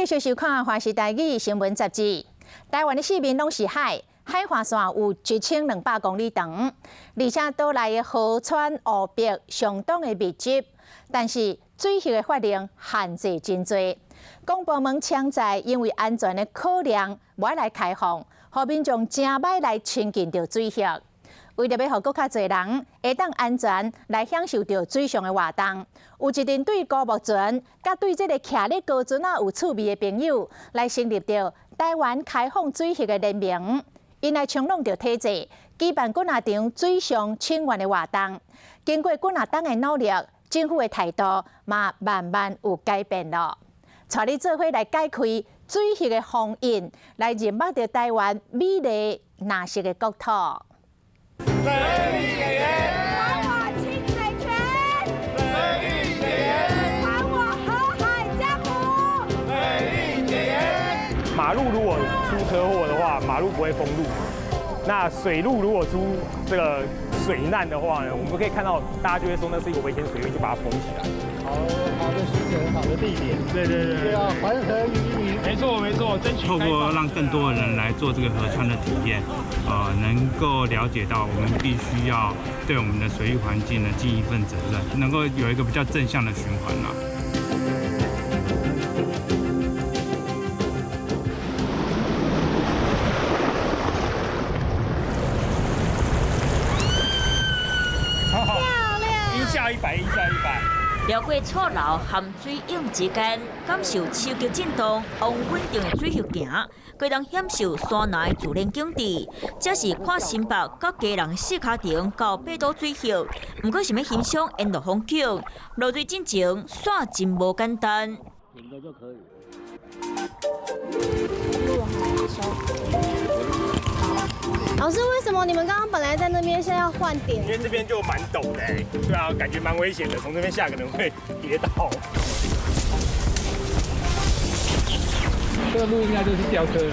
继续收看《华视台语新闻杂志》。台湾的四面攏是海，海岸线有1200公里长，而且岛内的河川湖泊相当的密集，但是水域的法令限制真济。公部门强制因为安全的考量，无爱来开放，予民众真歹来亲近著水域。为著欲予阁较济人会当安全来享受著水上的活动，有一阵对孤木船，佮对这个徛咧高船仔有趣味的朋友，来成立著台湾开放水域的联盟，𪜶来冲浪著体制，举办几若场水上请愿的活动。经过几若冬的努力，政府的态度嘛慢慢有改变了。带你做伙来解开水域的封印，来认捌著台湾美丽蓝色的国土。水域解严，还我清水权！水域解严，还我河海江湖！水域解严。马路如果出车祸的话，马路不会封路。那水路如果出这个水难的话呢，我们可以看到，大家就会说那是一个危险水域，就把它封起来。好好的需求，好的地点。对对对，对啊，还河于民。没错没错，争取透过让更多的人来做这个河川的体验，能够了解到我们必须要对我们的水域环境呢尽一份责任，能够有一个比较正向的循环啦。漂亮！一下一百，一下一百。绕过错楼和水涌之间，感受手脚震动、往稳定的水域行，阁当享受山内自然景致。这是跨新北佮基隆四跤程到八堵水域，毋过想欲欣赏沿路风景，落水进前煞真无简单。停的就可以。老师，为什么你们刚刚本来在那边，现在要换点？因为这边就蛮陡的，对啊，感觉蛮危险的，从这边下可能会跌倒。这个路应该就是吊车的。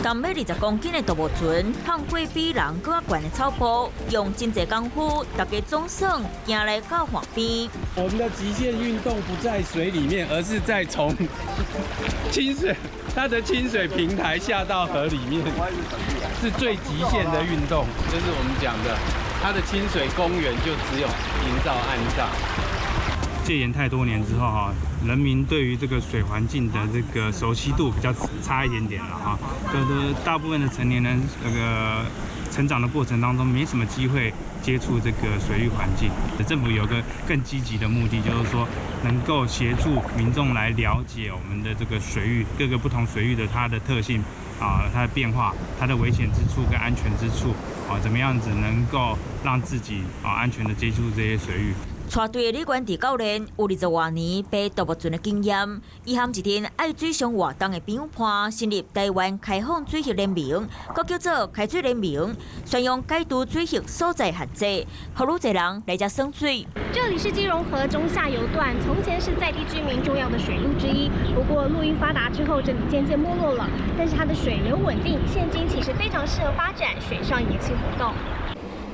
重欲20公斤的独木船，趟过比人阁较悬的草坡，用真济功夫，大家总算行来到岸边。我们的极限运动不在水里面，而是在从清水，它的清水平台下到河里面，是最极限的运动。就是我们讲的，它的清水公园就只有营造岸上。戒严太多年之后哈，人民对于这个水环境的这个熟悉度比较差一点点了哈。就是大部分的成年人那个成长的过程当中，没什么机会接触这个水域环境。政府有个更积极的目的，就是说能够协助民众来了解我们的这个水域各个不同水域的它的特性啊，它的变化、它的危险之处跟安全之处啊，怎么样子能够让自己啊安全的接触这些水域。带队的李冠哲教练有20外年爬独木船的经验，伊和一阵爱水上活动的朋友伴，成立台湾开放水域联盟，阁叫做开水联盟，宣扬解除水域所在限制，予愈济人来遮耍水。这里是基隆河中下游段，从前是在地居民重要的水路之一。不过陆运发达之后，这里渐渐没落了。但是它的水流稳定，现今其实非常适合发展水上野炊活动。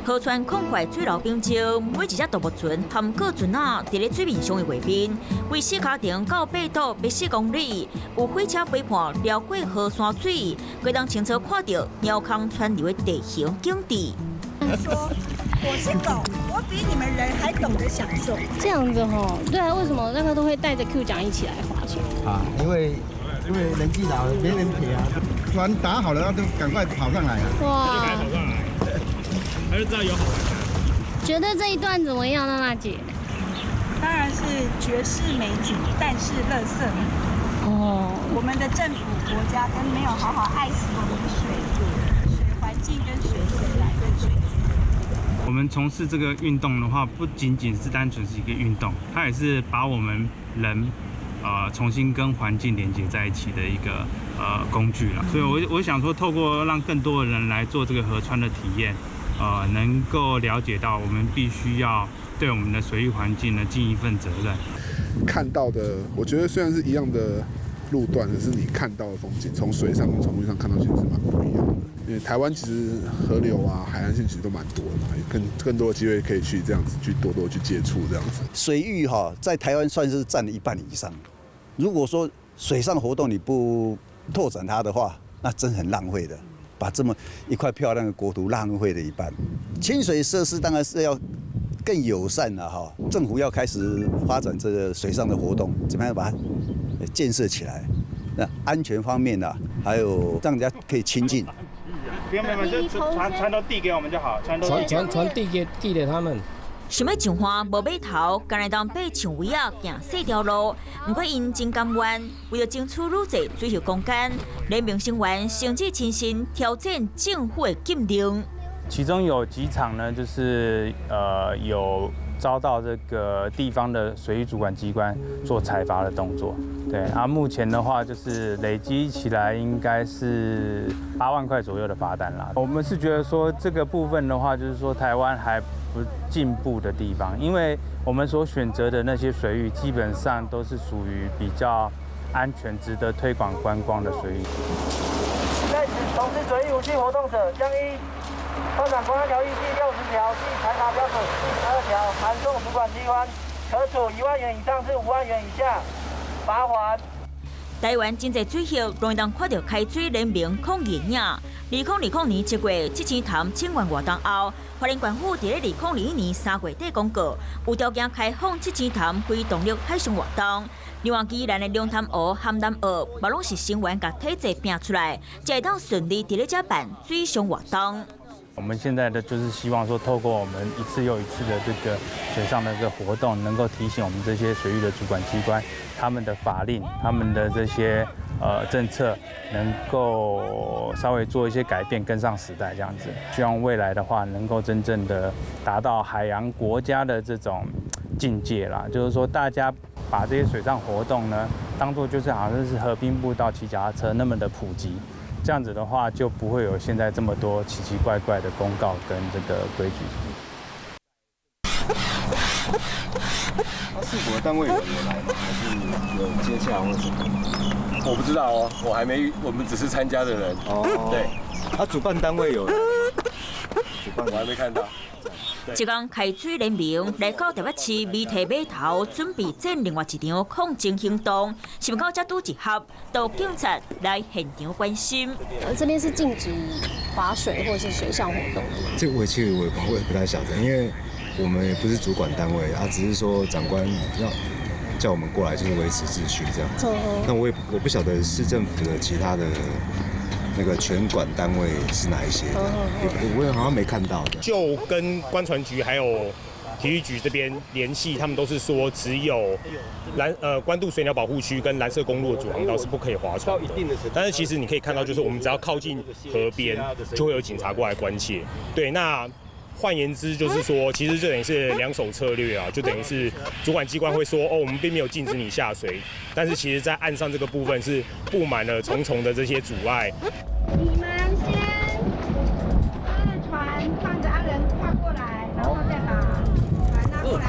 河川空块水流冰洲，每一只独木船和过船仔伫咧水面上的画面，为四跤程到八堵欲4公里，有火车陪伴绕过河山水，阁当清楚看到猫空川流的地形景致。说我是狗，我比你们人还懂得享受。这样子吼，对啊，为什么那个都会带着 Q 奖一起来划船？啊，因为年纪老了，没人陪啊，船打好了，那就赶快跑上来啊！哇！跑上来。还是知道有好玩的。觉得这一段怎么样，娜娜姐？当然是绝世美景，但是垃圾。哦。我们的政府国家跟没有好好爱惜我们的水水环境跟水自然跟水资源。我们从事这个运动的话，不仅仅是单纯是一个运动，它也是把我们人，重新跟环境连接在一起的一个工具了。所以我想说，透过让更多的人来做这个河川的体验。能够了解到我们必须要对我们的水域环境呢尽一份责任。看到的，我觉得虽然是一样的路段，可是你看到的風景，從水上跟從陸上看到其實是蠻不一樣的。因為台灣其實河流啊、海岸線其實都蠻多的嘛，更多的機會可以去這樣子去多多去接觸這樣子。水域哈，在台灣算是佔了一半以上。如果說水上活動你不拓展它的話，那真很浪費的，把這麼一塊漂亮的國土浪費了一半。親水設施當然是要更友善了哈，政府要開始發展這個水上的活動，怎麼樣把它建設起來？那安全方面呢，還有讓人家可以親近。不用不用，就船都遞給我們就好，船都船遞給他們。想欲上岸無碼頭，干焦會當爬樹圍仔行細條路。毋過𪜶真甘願，為著爭取愈濟水域空間，聯盟成員甚至親身挑戰政府的禁令。其中有幾場呢，就是有遭到這個地方的水域主管機關做裁罰的動作。對啊，目前的話就是累積起來應該是8萬塊左右的罰單啦。我們是覺得說這個部分的話，就是說台灣還不進步的地方，因為我們所選擇的那些水域基本上都是屬於比較安全、值得推廣觀光的水域。在此從事水域無序活動者，將依《發展觀光條例》第60條暨裁罰標準第12條，函送主管機關，可處1萬元以上至5萬元以下罰鍰。台灣真濟水域，攏會當看著開水聯盟抗議影。2020年7月，七星潭請願活動後，花蓮縣府佇咧2021年3月底公告，有條件開放七星潭非動力海上活動。另外，宜蘭的龍潭湖和南澳，嘛攏是成員共體制拼出來，才會當順利佇咧遮辦水上活動。我們現在的就是希望說，透過我們一次又一次的這個水上的這個活動，能夠提醒我們這些水域的主管機關，他們的法令、他們的這些政策，能夠稍微做一些改變，跟上時代這樣子。希望未來的話，能夠真正的達到海洋國家的這種境界啦。就是說，大家把這些水上活動呢，當做就是好像是河濱步道、騎腳踏車那麼的普及。這樣子的話，就不會有現在這麼多奇奇怪怪的公告跟這個規矩。市府的單位有來嗎？還是有接洽或什麼？我不知道哦，我還沒，我們只是參加的人。哦，對。他主辦單位有，主辦我還沒看到。這工開水聯盟來到台北市媒體碼頭，準備戰另外一場抗爭行動，是毋到這拄一合，都警察來現場關心。這邊是禁止划水或是水上活動的嗎？這個其實我也不太曉得，因為我們也不是主管單位啊，只是說長官要叫我們過來，就是維持秩序這樣。那我不曉得市政府的其他的那個權管單位是哪一些？我也好像沒看到的。就跟觀船局還有體育局這邊聯繫，他們都是說只有關渡水鳥保護區跟藍色公路的主航道是不可以划船的。但是其實你可以看到，就是我們只要靠近河邊，就會有警察過來關切。對，那換言之就是說，其實這等於是兩手策略啊，就等於是主管機關會說，哦，我們並沒有禁止你下水，但是其實在岸上這個部分是佈滿了重重的這些阻礙。你們先把船放着，啊人跨過來，然後再把船拉過來，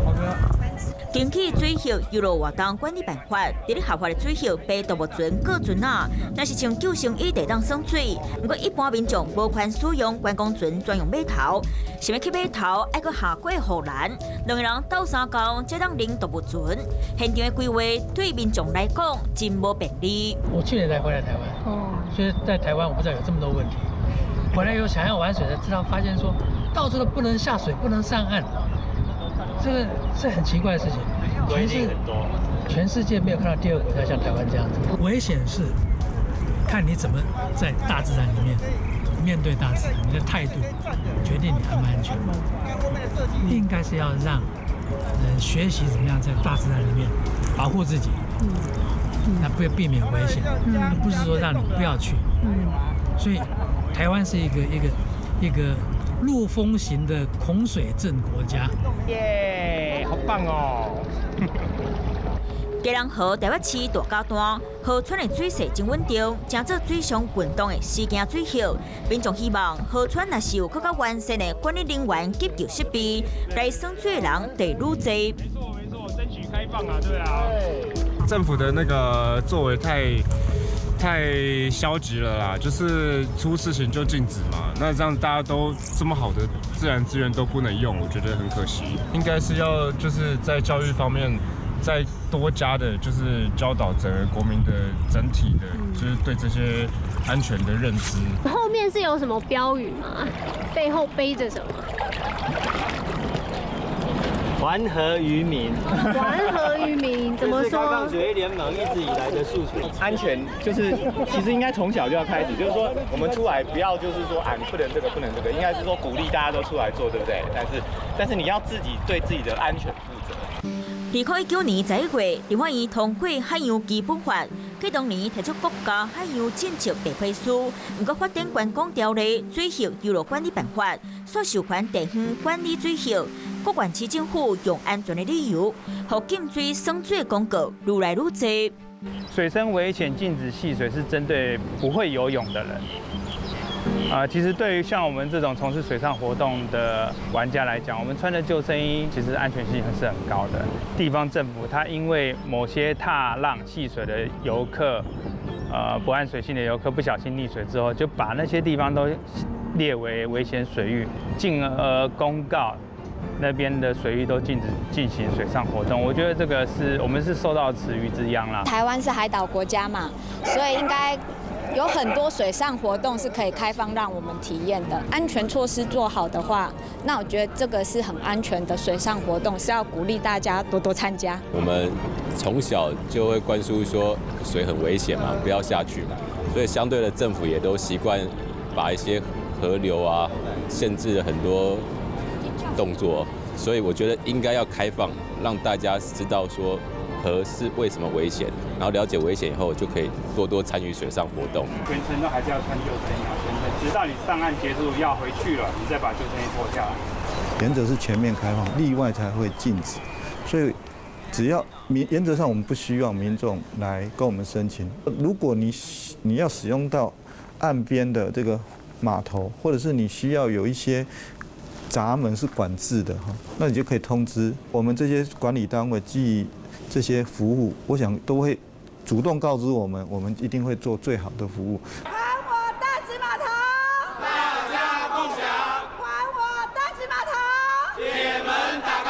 我們來接。根據水域遊樂活動管理辦法，佇咧合法的水域爬獨木船過船仔，若是穿救生衣就會當耍水。毋過一般民眾無權使用觀光船專用碼頭，想欲去碼頭愛閣下過護欄，兩个人鬥相共才當拎獨木船。現場的規劃對民眾來講真無便利。我去年才回來台灣，哦，所以在台灣我不知道有這麼多問題。回來以後想要玩水才知道，發現說到處都不能下水，不能上岸。這個是很奇怪的事情，全世界沒有看到第二個國家像台灣這樣子。危險是看你怎麼在大自然裡面面對大自然，你的態度決定你安不安全。應該是要讓人學習怎麼樣在大自然裡面保護自己，那不要避免危險，不是說讓你不要去。所以台灣是一個陸風型的恐水症國家。耶，好棒哦！基隆河台北市大甲段河川的水勢真穩定，成做水上運動的時行水域。民眾希望河川若是有閣較完善的管理人員急救設備，來耍水的人會愈濟。沒錯沒錯，爭取開放啊，對啊。政府的那個作為太消極了啦，就是出事情就禁止嘛，那這樣大家都這麼好的自然資源都不能用，我覺得很可惜。應該是要就是在教育方面再多加的，就是教導整個國民的整體的，就是對這些安全的認知。後面是有什麼標語嗎？背後背着什麼？還河於民。還河於民，怎麼說？這是開放水域聯盟一直以來的訴求。安全就是其實應該從小就要開始，就是說我們出來不要就是說啊，你不能這個不能這個，應該是說鼓勵大家都出來做，對不對？但是你要自己對自己的安全負責。2019年11月，立法院通過海洋基本法，繼當年提出國家海洋政策白皮書，毋過發展觀光條例、水域遊樂管理辦法，煞授權地方管理水域，各縣市政府用安全的理由，予禁水耍水廣告愈來愈濟。水深危險，禁止戲水是針對不會游泳的人。啊，其實對於像我們這種從事水上活動的玩家來講，我們穿着救生衣，其實安全性還是很高的。地方政府他因為某些踏浪戲水的遊客，不諳水性的遊客不小心溺水之後，就把那些地方都列為危險水域，進而公告那邊的水域都禁止進行水上活動。我覺得這個是我們是受到池魚之殃啦。台灣是海島國家嘛，所以應該有很多水上活動是可以開放讓我們體驗的。安全措施做好的話，那我覺得這個是很安全的水上活動，是要鼓勵大家多多參加。我們從小就會灌輸說水很危險嘛，不要下去嘛，所以相對的政府也都習慣把一些河流啊限制了很多動作，所以我覺得應該要開放，讓大家知道說河是為什麼危險，然後了解危險以後，就可以多多參與水上活動。全程都還是要穿救生衣啊，全程直到你上岸結束要回去了，你再把救生衣脫下來。原則是全面開放，例外才會禁止。所以只要民原則上我們不需要民眾來跟我們申請。如果你要使用到岸邊的這個碼頭，或者是你需要有一些閘門是管制的哈，那你就可以通知我們這些管理單位，基於這些服務，我想都會主動告知我們，我們一定會做最好的服務。還我大直碼頭，大家共享。還我大直碼頭，鐵門打開。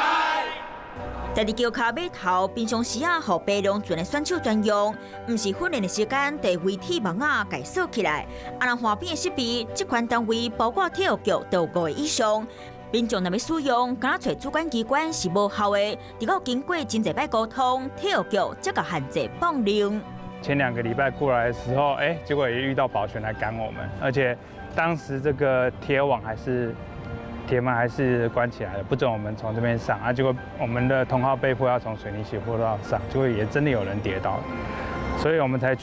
在佇橋跤碼頭，平常時啊，予白龍船的選手專用，毋是訓練的時間，就圍鐵網仔共鎖起來。啊，若岸邊的設備，職權單位包括體育局都有五個以上。民眾若欲使用，敢若揣主管機關是無效的，直到經過真濟擺溝通，體育局才共限制放令。前2個禮拜過來的時候，哎，結果也遇到保全來趕我們，而且當時這個鐵網還是鐵門還是關起來的，不准我們從這邊上啊。結果我們的同好被迫要從水泥斜坡道上，結果也真的有人跌倒，所以我們才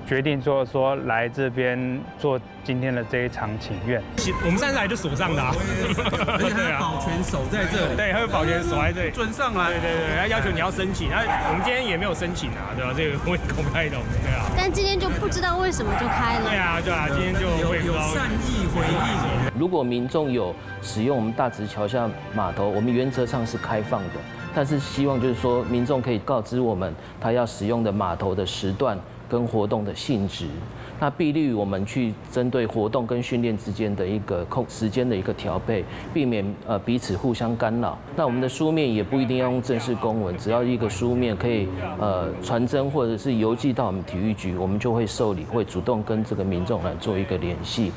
決定說來這邊做今天的這一場請願。我們上次來就鎖上的，而且他保全守在這裡，對，他會保全守在這裡，准上來。對對對，他要求你要申請，那我們今天也沒有申請啊，對吧？這個我也搞不太懂，對啊。但今天就不知道為什麼就開了。對啊，對啊，今天就有善意回應。如果民眾有使用我們大直橋下碼頭，我們原則上是開放的，但是希望就是說民眾可以告知我們他要使用的碼頭的時段跟活動的性質，那必利於我們去針對活動跟訓練之間的一個空時間的一個調配，避免彼此互相干擾。那我們的書面也不一定要用正式公文，只要一個書面可以傳真或者是郵寄到我們體育局，我們就會受理，會主動跟這個民眾來做一個聯繫。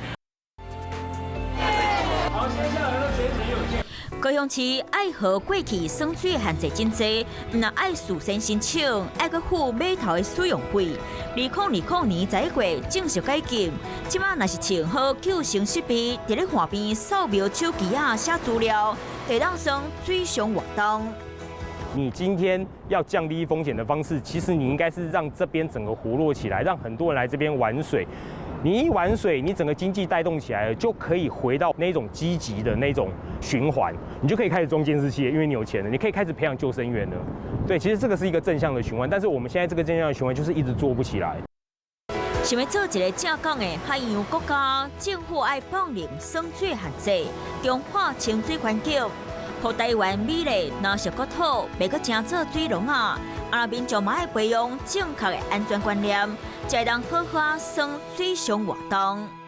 高雄市愛河過去耍水限制真濟，毋但愛事先申請，愛閣付碼頭的使用費。2020年11月正式解禁，這馬若是穿好救生設備，佇咧岸邊掃描手機仔寫資料，會當耍水上活動。你今天要降低風險的方式，其實你應該是讓這邊整個活絡起來，讓很多人來這邊玩水。你一玩水，你整個經濟帶動起來了，就可以回到那種積極的那種循環，你就可以開始裝監視器，因為你有錢了，你可以開始培養救生員了。對，其實這個是一個正向的循環，但是我們現在這個正向的循環就是一直做不起來。想欲做一個正港的海洋國家，政府愛放任耍水限制，強化清水環境。予台灣美麗藍色國土袂閣成做水籠仔，啊，民眾嘛愛培養正確的安全觀念，才會當好好耍水上活動。